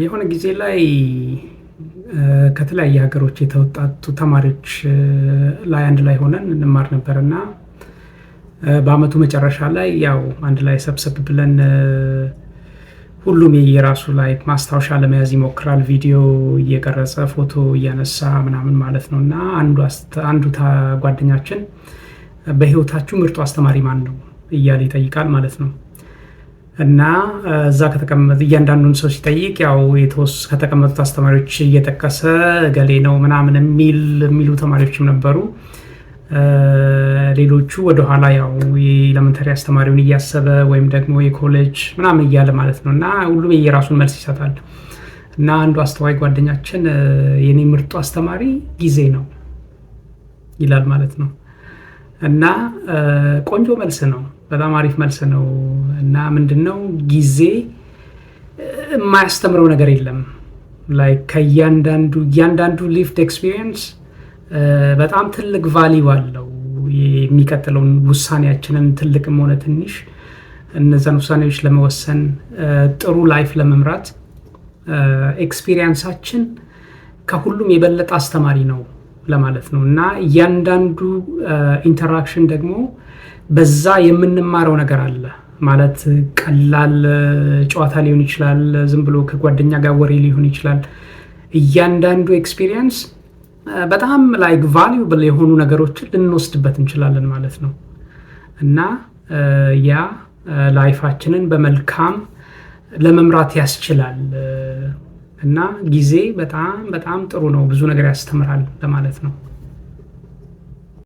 የሆነ ጊዜ ላይ ከተለያየ ሀገሮች የተውጣጡ ተማሪዎች ላይ አንድ ላይ ሆነን እንማር ነበር። እና በአመቱ መጨረሻ ላይ ያው አንድ ላይ ሰብሰብ ብለን ሁሉም የየራሱ ላይ ማስታወሻ ለመያዝ ይሞክራል፣ ቪዲዮ እየቀረጸ፣ ፎቶ እያነሳ ምናምን ማለት ነው። እና አንዱ ጓደኛችን "በህይወታችሁ ምርጡ አስተማሪ ማን ነው?" እያለ ይጠይቃል ማለት ነው። እና እዛ ከተቀመጠ እያንዳንዱን ሰው ሲጠይቅ ያው ከተቀመጡት አስተማሪዎች እየጠቀሰ እገሌ ነው ምናምን የሚሉ ተማሪዎችም ነበሩ። ሌሎቹ ወደኋላ ያው የ elementary አስተማሪውን እያሰበ ወይም ደግሞ የኮሌጅ ምናምን እያለ ማለት ነው። እና ሁሉም የየራሱን መልስ ይሰጣል። እና አንዱ አስተዋይ ጓደኛችን "የኔ ምርጡ አስተማሪ ጊዜ ነው" ይላል ማለት ነው። እና ቆንጆ መልስ ነው፣ በጣም አሪፍ መልስ ነው። እና ምንድነው፣ ጊዜ የማያስተምረው ነገር የለም። Like ከእያንዳንዱ እያንዳንዱ lived experience በጣም ትልቅ value አለው። የሚቀጥለውን ውሳኔያችንን ትልቅም ሆነ ትንሽ እነዛን ውሳኔዎች ለመወሰን፣ ጥሩ life ለመምራት experience ኣችን ከሁሉም የበለጠ አስተማሪ ነው ለማለት ነው። እና እያንዳንዱ interaction ደግሞ በዛ የምንማረው ነገር አለ። ማለት ቀላል ጨዋታ ሊሆን ይችላል፣ ዝም ብሎ ከጓደኛ ጋር ወሬ ሊሆን ይችላል። እያንዳንዱ experience በጣም like valuable የሆኑ ነገሮችን ልንወስድበት እንችላለን ማለት ነው። እና ያ life ኣችንን በመልካም ለመምራት ያስችላል። እና ጊዜ በጣም በጣም ጥሩ ነው፣ ብዙ ነገር ያስተምራል ለማለት ነው።